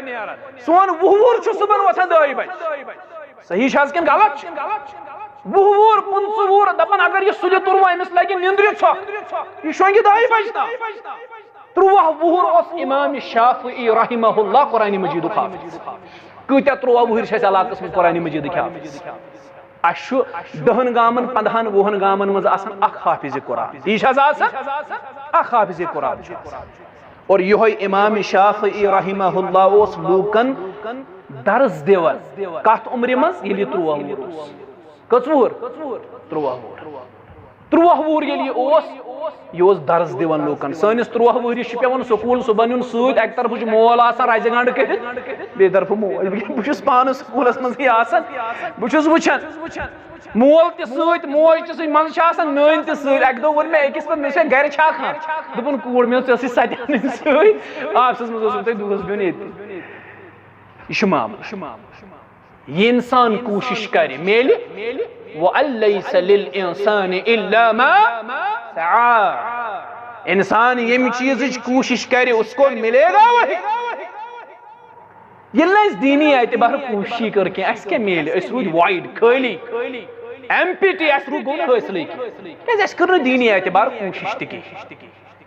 سون وُہ وُہُر چھُ صُبحن وۄتھان دَہہِ بجہِ۔ صحیح چھا حظ کِنہٕ غلط چھُ؟ وُہ وُہُر، پٕنٛژٕہ وُہُر، دَپان، اگر یہِ سُلہِ تُرمو، أمِس لَگہِ نِندرِ ژھۄکھ۔ یہِ شۄنٛگہِ دَہہِ بجہِ تام۔ تُرٛواہ وُہُر اوس امام شافعی رحمہ اللہ قرآن مجیدُک حافظ۔ کۭتیٛاہ تُرٛواہ وُہٕرۍ چھِ اَسہِ علاقَس منٛز قرآن مجیدٕکۍ حافظ؟ اَسہِ چھُ دَہَن گامَن، پنٛداہَن، وُہَن گامَن منٛز آسان اَکھ حافظِ قرآن۔ یہِ چھِ حظ آسان؟ اَکھ حافظِ قرآن چھُ آسان۔ اور یِہوٚے امام شافعی رحمہ اللہ اوس لوٗکَن درس دِوان۔ کَتھ عمرِ منٛز؟ ییٚلہِ یہِ تُرٛواہ وُہُر اوس۔ کٔژ وُہُر؟ تُرٛواہ وُہُر۔ تُرٛواہ وُہُر ییٚلہِ یہِ اوس، یہِ اوس درس دِوان لوٗکَن۔ سٲنِس تُرٛواہ وُہرِس چھُ پٮ۪وان سکوٗل صُبحن یُن سۭتۍ، اَکہِ طرفہٕ چھُ مول آسان رَزِ گنٛڈ کٔرِتھ، بیٚیہِ طرفہٕ موج۔ بہٕ چھُس پانہٕ سکوٗلَس منٛزٕے آسان، بہٕ چھُس وٕچھان۔ مول تہِ سۭتۍ، موج تہِ سۭتۍ، منٛزٕ چھِ آسان نٲنۍ تہِ سۭتۍ۔ اَکہِ دۄہ ووٚن مےٚ أکِس پَتہٕ، مےٚ وُچھ، "ہے، گرِ چھا کانٛہہ؟" دوٚپُن، "کوٗر، مےٚ ٲس ژےٚ ٲسٕے سَتہِ اَنٕنۍ سۭتۍ، آفسَس منٛز اوسُم تۄہہِ دۄہَس بیوٚن ییٚتہِ۔" یہِ چھُ معاملہٕ۔ یہِ اِنسان کوٗشِش کَرِ، میلہِ۔ وَأَن لَيْسَ لِلْإِنسَانِ إِلَّا مَا سَعَىٰ۔ اِنسان ییٚمہِ چیٖزٕچ کوٗشِش کَرِ، اس کو ملے گا وہی۔ ییٚلہِ نہٕ اَسہِ دیٖنی اعتبار کوٗشِشٕے کٔر کینٛہہ، اَسہِ کیٛاہ میلہِ؟ أسۍ روٗدۍ void، خٲلی، empty، اَسہِ روٗد، گوٚو نہٕ حٲصِلٕے کینٛہہ۔ کیٛازِ اَسہِ کٔر نہٕ دیٖنی اعتبار کوٗشِش تہِ کینٛہہ۔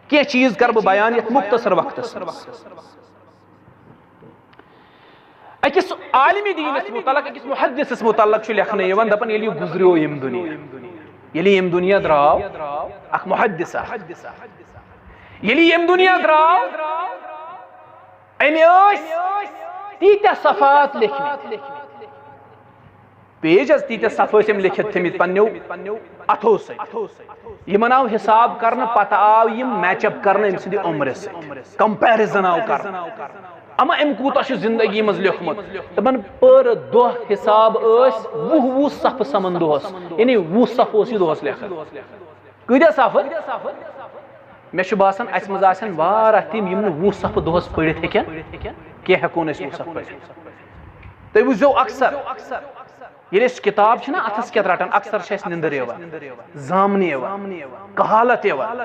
کینٛہہ چیٖز کَرٕ بہٕ بیان یَتھ مُختصر وقتَس منٛز۔ أکِس عالمِ دیٖنَس مُتعلق، أکِس محدثَس مُتعلق چھُ لیکھنہٕ یِوان، دَپان، ییٚلہِ یہِ گُزریو ییٚمہِ دُنیا، ییٚلہِ ییٚمہِ دُنیا درٛاو، اَکھ محدث اَکھ، ییٚلہِ ییٚمہِ دُنیا درٛاو، أمۍ ٲسۍ تیٖتیٛاہ صفحات لیکھمٕتۍ، page حظ، تیٖتیٛاہ صفحہٕ ٲسۍ أمۍ لیکھِتھ تھٲمٕتۍ پنٛنیو اَتھو سۭتۍ۔ یِمَن آو حساب کرنہٕ، پتہٕ آو یِم match up کرنہٕ أمۍ سٕنٛدِ عمرِ سۭتۍ، comparison آو کرنہٕ۔ اما أمۍ کوٗتاہ چھُ زندگی منٛز لیوٚکھمُت؟ دَپان، پٔر دۄہ حساب ٲسۍ وُہ وُہ صفحہٕ سَمان دۄہَس، یعنی وُہ صفحہٕ اوس یہِ دۄہَس لیکھان۔ کۭتیٛاہ صفحہٕ؟ مےٚ چھُ باسان، اَسہِ منٛز آسن واریاہ تِم، یِم نہٕ وُہ صفحہٕ دۄہَس پٔرِتھ ہیٚکن کینٛہہ، ہٮ۪کو نہٕ أسۍ وُہ صفحہٕ پٔرِتھ۔ تُہۍ وٕچھزیو اکثر، ییٚلہِ أسۍ کِتاب چھِنہ اَتھَس کٮ۪تھ رَٹان، اکثر چھِ اَسہِ نِندٕر یِوان، زامنہٕ یِوان، کہالت یِوان،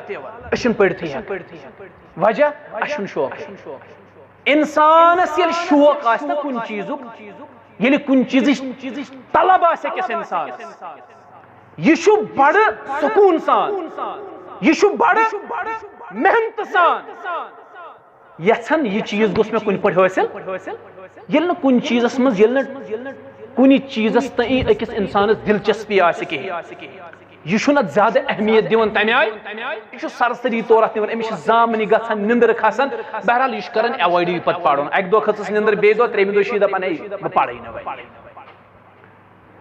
أسۍ چھِنہٕ پٔرِتھٕے ہٮ۪کان۔ وجہ؟ اَسہِ چھُنہٕ شوقٕے۔ اِنسانَس ییٚلہِ شوق آسہِ نہ کُنہِ چیٖزُک، ییٚلہِ کُنہِ چیٖزٕچ طلب آسہِ أکِس اِنسانَس، یہِ چھُ بڑٕ سکوٗن سان، یہِ چھُ بڑٕ محنتہٕ سان یژھان، یہِ چیٖز گوٚژھ مےٚ کُنہِ پٲٹھۍ حٲصِل۔ ییٚلہِ نہٕ کُنہِ چیٖزَس منٛز، ییٚلہِ نہٕ کُنہِ چیٖزس تہٕ یی أکِس انسانس دلچسپی آسہِ کِہیٖنۍ، یہِ چھُنہٕ اتھ زیادٕ اہمیت دِوان تمہِ آیہِ، یہِ چھُ سرسری طور اتھ نِوان، أمِس چھِ زامنہِ گژھان، نِندٕر کھسان۔ بہرحال، یہِ چھُ کران ایوایڈٕے پتہٕ پرُن۔ اکہِ دۄہ کھٔژٕس نِندٕر، بیٚیہِ دۄہ، ترٛیٚیِمہِ دۄہ چھُ یہِ دپان، ہے، بہٕ پرٕے نہٕ وۄنۍ۔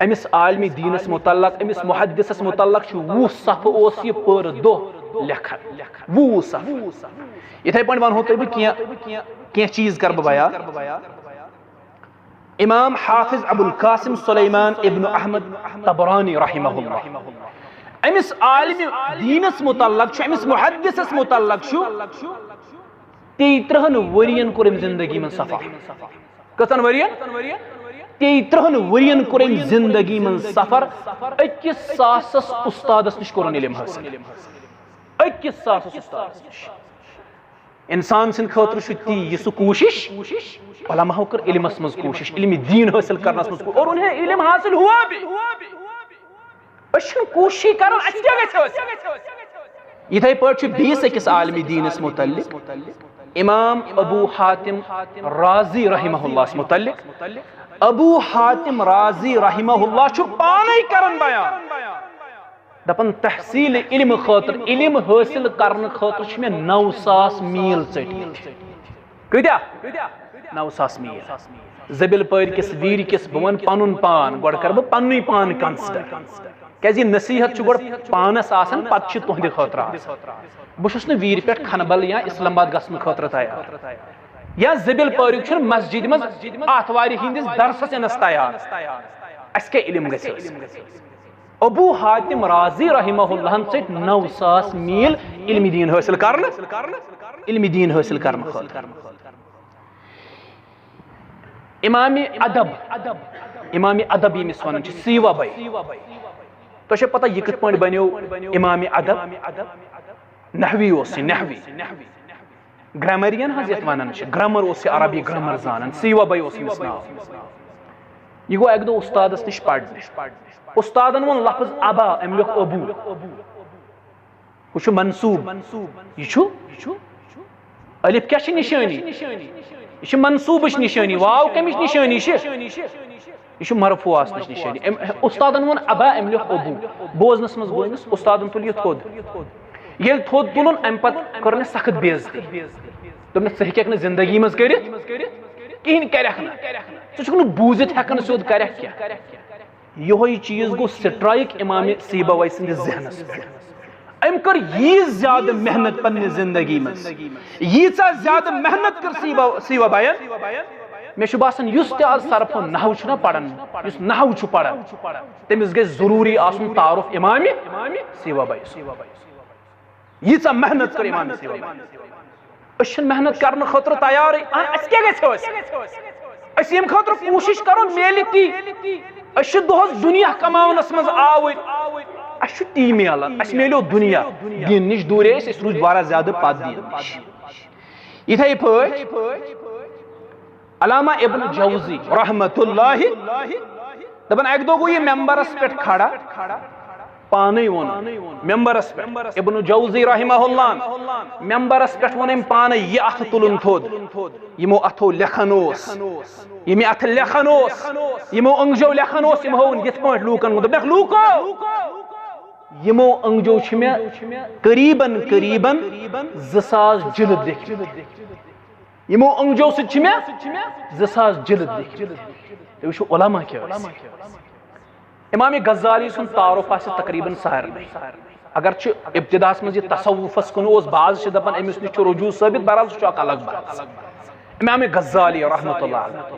أمِس عالمِ دیٖنس متعلق، أمِس محدثس متعلق چھُ وُہ صفحہٕ اوس یہِ پٔر دۄہ لیکھان۔ وُہ صفحہٕ۔ یِتھے پٲٹھۍ ونہو تۄہہِ بہٕ کینٛہہ، کینٛہہ چیٖز کرٕ بہٕ بیان۔ امام حافظ ابو القاسم سلیمان ابن احمد طبرانی رحمہ اللہ، أمِس عالمِ دیٖنس متعلق چھُ، أمِس محدثس متعلق چھُ تیٚیہِ ترٕٛہن ؤرین کوٚر أمۍ زندگی منٛز سفر۔ کٔژن ؤرین؟ تیٚیہِ ترٕٛہن ؤرین کوٚر أمۍ زندگی منٛز سفر۔ أکِس ساسس استادس نِش کوٚرُن علم حٲصِل۔ أکِس ساسس استادس نِش۔ انسان سٕنٛدِ خٲطرٕ چھُ تی، یہِ سُہ کوٗشِش، علماہو کٔر علمس منٛز کوٗشِش، علمِ دیٖن حٲصِل کرنس منٛز کوٗ-، اور انہیں علم حاصل ہوا بھی۔ أسۍ چھِنہٕ کوٗشِشٕے کران، اَسہِ کیٛاہ گژھِ حٲصِل؟ یِتھے پٲٹھۍ چھُ بیٚیِس أکِس عالمِ دیٖنس متعلق، امام ابو حاتم رازی رحمہ اللہس متعلق۔ ابو حاتم رازی رحمہ اللہ چھُ پانے کران بیان، دپان، تحصیل علم خٲطرٕ، علم حٲصِل کرنہٕ خٲطرٕ چھِ مےٚ نو ساس میٖل ژٔٹمٕتۍ۔ کۭتیاہ؟ نو ساس میٖل۔ زبیل پٲرۍ کِس ویٖرِ کِس، بہٕ وَنہٕ پَنُن پان، گۄڈٕ کَرٕ بہٕ پَننُے پان consider۔ کیازِ یہِ نصیحت چھُ گۄڈٕ پانَس آسان، پَتہٕ چھِ تُہنٛدِ خٲطرٕ آسان۔ بہٕ چھُس نہٕ ویٖرِ پٮ۪ٹھ کھنبل یا اسلام آباد گژھنہٕ خٲطرٕ تیار، یا زبیل پٲرِک چھُنہٕ مسجدِ منٛز آتھوارِ ہٕنٛدِس درسَس یِنَس تیار۔ اَسہِ کیٛاہ علم گژھِ حٲصِل؟ ابو حاتم رازی رحمہ اللہن ژٔٹۍ نو ساس میٖل علمِ دیٖن حٲصِل کرنہٕ، علمِ دیٖن حٲصِل کرنہٕ خٲطرٕ۔ امام ادب، امام ادب ییٚمِس ونان چھِ، سیٖوا بھائی۔ تۄہہِ چھےٚ پتہ یہِ کِتھ پٲٹھۍ بنیو امام ادب؟ نحوی اوس یہِ، نحوی۔ گرامرین حظ یتھ ونان چھِ، گرامر اوس یہِ، عربی گرامر زانان، سیٖوا بھائی اوس أمِس ناو۔ یہِ گوٚو اکہِ دۄہ استادس نِش پرنہِ۔ استادن ووٚن لفظ ابا، أمۍ لیوٚکھ ابو۔ ہُہ چھُ منصوب۔ یہِ چھُ، الف کیٛاہ چھِ نِشٲنی؟ یہِ چھِ منصوبٕچ نِشٲنی۔ واو کَمِچ نِشٲنی چھِ؟ یہِ چھُ مرفوع آسنٕچ نِشٲنی۔ أمۍ، استادن ووٚن ابا، أمۍ لیوٚکھ ابو۔ بوزنس منٛز گوٚو أمِس، استادن تُل یہِ تھوٚد۔ ییٚلہِ تھوٚد تُلُن، اَمہِ پتہٕ کٔر مےٚ سخت بے عزتی۔ دوٚپنَس، "ژٕ ہیٚکَکھ نہٕ زندگی منٛز کٔرِتھ کِہیٖنۍ، کَرٮ۪کھ نہٕ۔ ژٕ چھُکھ نہٕ بوٗزِتھ ہٮ۪کان سیوٚد، کَرٮ۪کھ کیٛاہ؟" یِہوٚے چیٖز گوٚو strike امام سیٖبوی سٕنٛدِس ذہنس پٮ۪ٹھ۔ أمۍ کٔر ییٖژ زیادٕ محنت پننہِ زندگی منٛز، ییٖژاہ زیادٕ محنت کٔر سیٖبو-، سیٖبوین۔ مےٚ چھُ باسان، یُس تہِ آز صرف و نحو چھُنہ پران، یُس نحو چھُ پران، تٔمِس گژھِ ضروٗری آسُن تعارُف امام سیٖبوی سُنٛد۔ ییٖژاہ محنت کٔر امام سیٖبوی۔ أسۍ چھِنہٕ محنت کرنہٕ خٲطرٕ تیارٕے۔ اہن، اَسہِ کیٛاہ گژھِ حٲصِل؟ أسۍ ییٚمہِ خٲطرٕ کوٗشِش کرو، میلہِ تی۔ أسۍ چھِ دۄہس دُنیا کماونس منٛز آوٕرۍ۔ اَسہِ چھُ تی میلان، اَسہِ میلیو دُنیا۔ دیٖن نِش دوٗرے أسۍ، أسۍ روٗدۍ واریاہ زیادٕ پتھ دیٖن نِش۔ یِتھے پٲٹھۍ علامہ ابن جوزی رحمت اللہ دپان، اکہِ دۄہ گوٚو یہِ ممبرس پٮ۪ٹھ کھڑا، پانے ووٚن ممبرس پٮ۪ٹھ، ابن جوزی رحمہ اللہ، ممبرس پٮ۪ٹھ ووٚن أمۍ پانے، یہِ اتھٕ تُلُن تھوٚد، یِمو اتھو لیکھان اوس، ییٚمہِ اتھٕ لیکھان اوس، یِمو أنٛگجو لیکھان اوس، یِم ہٲوٕن یِتھ پٲٹھۍ لوٗکن کُن۔ دوٚپنکھ، لوٗکو، یِمو أنٛگجو چھِ مےٚ قریباً، قریباً زٕ ساس جلد لیکھمٕتۍ۔ یِمو أنٛگجو سۭتۍ چھِ مےٚ زٕ ساس جلد لیکھمٕتۍ۔ تُہۍ وٕچھِو، علماء کیٛاہ ٲسۍ۔ امام غزالی سُنٛد تعارُف آسہِ تقریباً سارنٕے۔ اگر چھُ ابتداہس منٛز یہِ تصوفس کُن اوس، بعض چھِ دپان أمِس نِش چھُ رجوع ثٲبت، بہرحال سُہ چھُ اکھ الگ بحث۔ امام غزالی رحمۃ اللہ علیہ،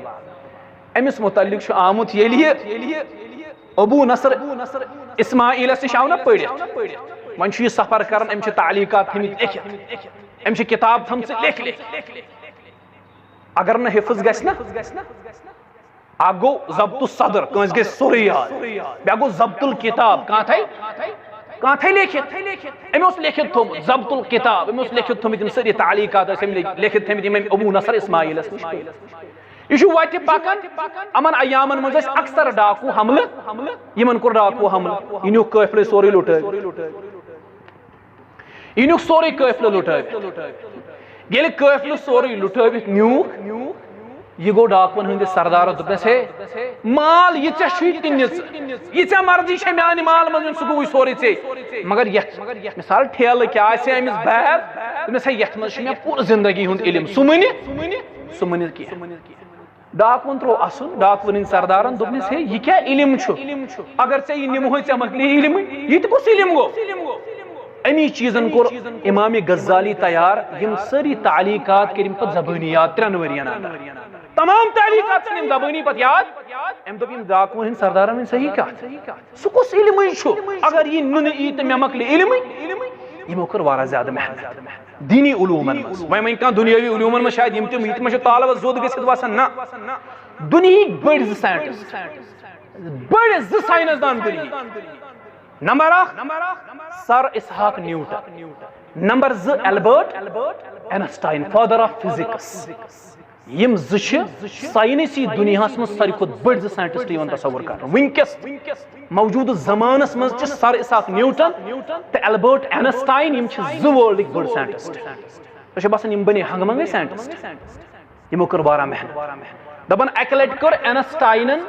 أمِس متعلق چھُ آمُت، ییٚلہِ یہِ ابو نصر اسماعیلس نِش آو نہ پٔرِتھ، وۄنۍ چھُ یہِ سفر کران، أمۍ چھِ تعلیقات تھٲمٕتۍ لیکھِتھ، أمۍ چھِ کِتاب تھٲمژٕ لیکھِتھ۔ اگر نہٕ حفظ گژھِ نہ، اکھ گوٚو ضبط الصدر، کٲنٛسہِ گژھِ سورُے یاد، بیٚیہِ گوٚو ضبط الکتاب، کانٛہہ تھایہِ، کانٛہہ تھایہِ لیکھِتھ۔ أمۍ اوس لیکھِتھ تھوٚمُت ضبط الکتاب، أمۍ اوس لیکھِتھ تھٲمٕتۍ یِم سٲری تعلیقات ٲسۍ أمۍ لیکھِتھ تھٲمٕتۍ، یِم أمۍ ابو نصر اسماعیلس نِش پٔرۍ۔ یہِ چھُ وتہِ پکان، یِمن ایامن منٛز ٲسۍ اکثر ڈاکو حملہٕ، یِمن کوٚر ڈاکو حملہٕ، یہِ نیوٗکھ قٲفلہٕ سورُے لُٹٲوِتھ۔ یہِ نیوٗکھ سورُے قٲفلہٕ لُٹٲوِتھ۔ ییٚلہِ قٲفلہٕ سورُے لُٹٲوِتھ نیوٗکھ، یہِ گوٚو ڈاکوَن ہٕنٛدِس سردارَس، دوٚپنَس، "ہے، مال یہِ ژےٚ چھُے تہِ نِژ، یہِ ژےٚ مرضی چھےٚ میٛانہِ مالہٕ منٛز نیُن، سُہ گوٚوُے سورُے ژےٚ۔ مگر یَتھ مثال ٹھیلہٕ کیٛاہ آسہِ أمِس بیگ؟" دوٚپنَس، "ہے، یَتھ منٛز چھُ مےٚ پوٗرٕ زِندگی ہُنٛد علم، سُہ مٕنہِ، سُہ مٕنہِ کینٛہہ۔" ڈاکوَن ترٛوو اَسُن، ڈاکوَن ہٕنٛدۍ سردارَن دوٚپنَس، "ہے، یہِ کیٛاہ علم چھُ؟ اگر ژےٚ یہِ نِمہوے، ژےٚ مۄکلی علمٕے، یہِ تہِ کُس علم گوٚو؟" امی چیٖزن کوٚر امام غزالی تیار، یِم سٲری تعلیقات کٔرۍ أمۍ پتہٕ زبٲنی یاد ترٛٮ۪ن ؤرین اندر۔ تمام تعلیقات ژھٕنۍ أمۍ زبٲنی پتہٕ یاد۔ أمۍ دوٚپ، یِم ڈاکوٗن ہٕنٛدۍ سردارن ؤنۍ صحیح کتھ۔ سُہ کُس علمٕے چھُ؟ اگر یہِ نُنہٕ یی تہٕ مےٚ مۄکلہِ علمٕے۔ یِمو کٔر واریاہ زیادٕ محنت دینی علومن منٛز۔ وۄنۍ وۄنۍ کانٛہہ دُنیٲوی علومن منٛز شاید یِم تہِ، یِم تہِ ما چھِ طالبس زوٚد گٔژھِتھ وسان؟ نہ۔ دُنیہٕکۍ بٔڑۍ زٕ ساینٹسٹ، بٔڑۍ زٕ ساینس دان دُنیہٕکۍ۔ نمبر اکھ، سر اسحاق نیوٹن۔ نمبر زٕ، Albert Einstein, father of physics. یِم زٕ چھِ ساینسی دُنیاہس منٛز ساروی کھۄتہٕ بٔڑۍ زٕ ساینٹسٹ یِوان تصور کرنہٕ۔ وٕنکیٚس موجودٕ زمانس منٛز چھِ سر اسحاق نیوٹن تہٕ البرٹ اینسٹاین، یِم چھِ زٕ ورلڈٕکۍ بٔڑۍ ساینٹسٹ۔ تۄہہِ چھا باسان، یِم بنے ہنگہٕ منگے ساینٹسٹ؟ یِمو کٔر واریاہ محنت۔ دپان، اکہِ لٹہِ کٔر اینسٹاینن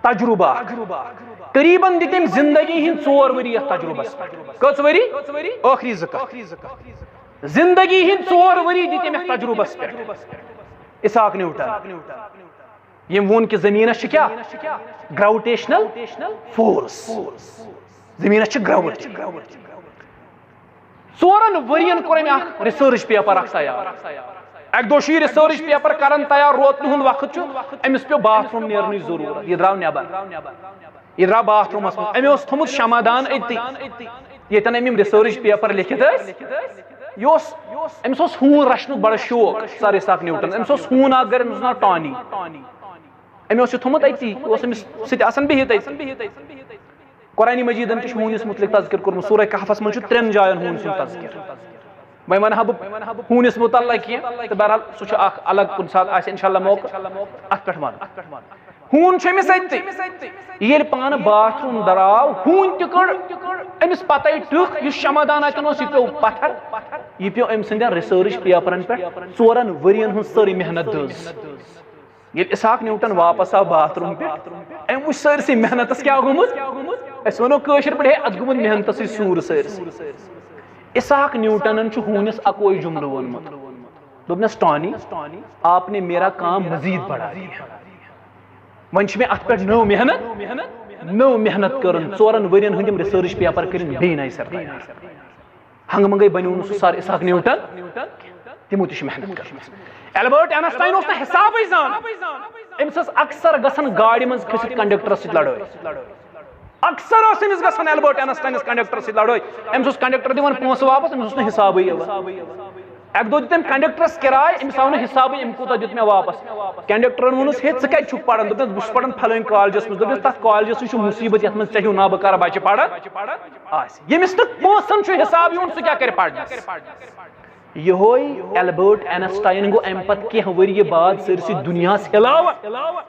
تجربہٕ اکھ۔ قریباً دِتۍ أمۍ زندگی ہٕنٛدۍ ژور ؤری یتھ تجربس پٮ۪ٹھ۔ کٔژ ؤری؟ ٲخری زٕ کتھ۔ زندگی ہٕنٛدۍ ژور ؤری دِتۍ أمۍ یتھ تجربس پٮ۪ٹھ۔ اسحاق نیوٹن۔ یِم ووٚن کہِ زٔمیٖنَس چھِ کیٛاہ؟ Gravitational force۔ زٔمیٖنَس چھِ gravity۔ ژورَن ؤرِین کوٚر أمۍ اکھ research paper اکھ تیار۔ اَکہِ دۄہ چھُ یہِ research paper کران تیار، روتلہِ ہُنٛد وقت چھُ، أمِس پیوٚو باتھ روٗم نیرنٕچ ضروٗرت، یہِ درٛاو نٮ۪بر۔ یہِ درٛاو باتھ روٗمَس منٛز۔ أمۍ اوس تھوٚمُت شمع دان أتی، ییٚتٮ۪ن أمۍ یِم research paper لیکھِتھ ٲسۍ۔ یہِ اوس، أمِس اوس ہوٗن رچھنُک بڑٕ شوق، سر اسحاق نیوٹن۔ أمِس اوس ہوٗن اکھ گرِ، أمِس اوس ناو ٹانی۔ أمۍ اوس یہِ تھوٚمُت أتی، اوس أمِس سۭتۍ آسان بِہِتھ أتی۔ قرآن مجیدن تہِ چھُ ہوٗنِس مُتعلِق تذکر کوٚرمُت، سورہ کہفس منٛز چھُ ترٛٮ۪ن جاین ہوٗن سُنٛد تذکر۔ وۄنۍ ونہٕ ہا بہٕ ہوٗنِس مُتعلق کینٛہہ، تہٕ بہرحال سُہ چھُ اکھ الگ، کُنہِ ساتہٕ آسہِ انشاءاللہ موقعہٕ اتھ پٮ۪ٹھ ونُن۔ ہوٗن چھُ أمِس أتی۔ ییٚلہِ پانہٕ باتھ روٗم درٛاو، ہوٗنۍ تہِ کٔڑ أمِس پتے ٹٕکھ، یُس شمع دان اتٮ۪ن اوس، یہِ پیوٚو پتھر۔ یہِ پیوٚو أمۍ سٕنٛدٮ۪ن research paperن پٮ۪ٹھ۔ ژورن ؤرین ہٕنٛز سٲرٕے محنت دٔز۔ ییٚلہِ اسحاق نیوٹن واپس آو باتھ روٗم پٮ۪ٹھ، أمۍ وٕچھ سٲرسٕے محنتس کیٛاہ گوٚمُت۔ أسۍ ونو کٲشِر پٲٹھۍ، ہے، اتھ گوٚمُت محنتسٕے سوٗر سٲرسٕے۔ اسحاق نیوٹنن چھُ ہوٗنِس اکوے جملہٕ ووٚنمُت۔ دوٚپنس، "ٹانی، آپ نے میرا کام مزید بڑھا دیا۔" وۄنۍ چھِ مےٚ اتھ پٮ۪ٹھ نٔو محنت، نٔو محنت کٔرٕن، ژورن ؤرین ہٕنٛدۍ یِم research paper کٔرِن بیٚیہِ نَیہِ سرٕ تیار۔ ہنگہٕ منگے بنیو نہٕ سُہ سر اسحاق نیوٹن، تِمو تہِ چھِ محنت کٔرمٕژ۔ البرٹ اینسٹاین اوس نہٕ حسابٕے زانان۔ أمِس ٲس اکثر گژھان گاڑِ منٛز کھٔسِتھ کنڈکٹرس سۭتۍ لڑٲے۔ اکثر ٲس أمِس گژھان البرٹ اینسٹاینس کنڈکٹرس سۭتۍ لڑٲے۔ أمِس اوس کنڈکٹر دِوان پونٛسہٕ واپس، أمِس اوس نہٕ حسابٕے یِوان۔ اکہِ دۄہ دیُت أمۍ کنڈکٹرس کِراے، أمِس آو نہٕ حسابٕے، أمۍ کوٗتاہ دیُت مےٚ واپس۔ کنڈکٹرن ووٚنُس، "ہے، ژٕ کتہِ چھُکھ پران؟" دوٚپنس، "بہٕ چھُس پران فلٲنۍ کالجس منٛز۔" دوٚپنس، "تتھ کالجس نِش چھُ مصیبت، یتھ منٛز ژےٚ ہیوٗ نابکار بچہِ پران آسہِ۔ ییٚمِس نہٕ پونٛسن چھُ حساب یِوان، سُہ کیٛاہ کرِ پرنس؟" یِہوے البرٹ اینسٹاین گوٚو امہِ پتہٕ کینٛہہ ؤرۍ یہِ بعد سٲرسٕے دُنیاہس ہلاوان،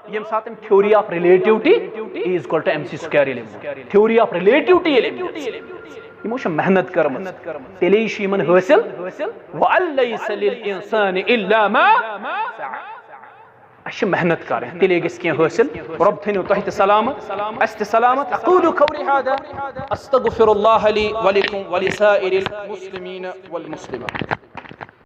ییٚمہِ ساتہٕ أمۍ theory of relativity is equal to mc square ییٚلہِ أمۍ ووٚن۔ Theory of relativity ییٚلہِ أمۍ دِژ۔ یِمو چھِ محنت کٔرمٕژ، تیٚلے چھُ یِمن حٲصِل۔ وَأَن لَيْسَ لِلْإِنسَانِ إِلَّا مَا سَعَى۔ اَسہِ چھِ محنت کَرٕنۍ، تیٚلے گژھِ کینٛہہ حٲصِل۔ رۄب تھٲینو تۄہہِ تہِ سلامت، اَسہِ تہِ سلامت۔ أقول قولي هذا، أستغفر الله لي ولكم ولسائر المسلمين والمسلمات۔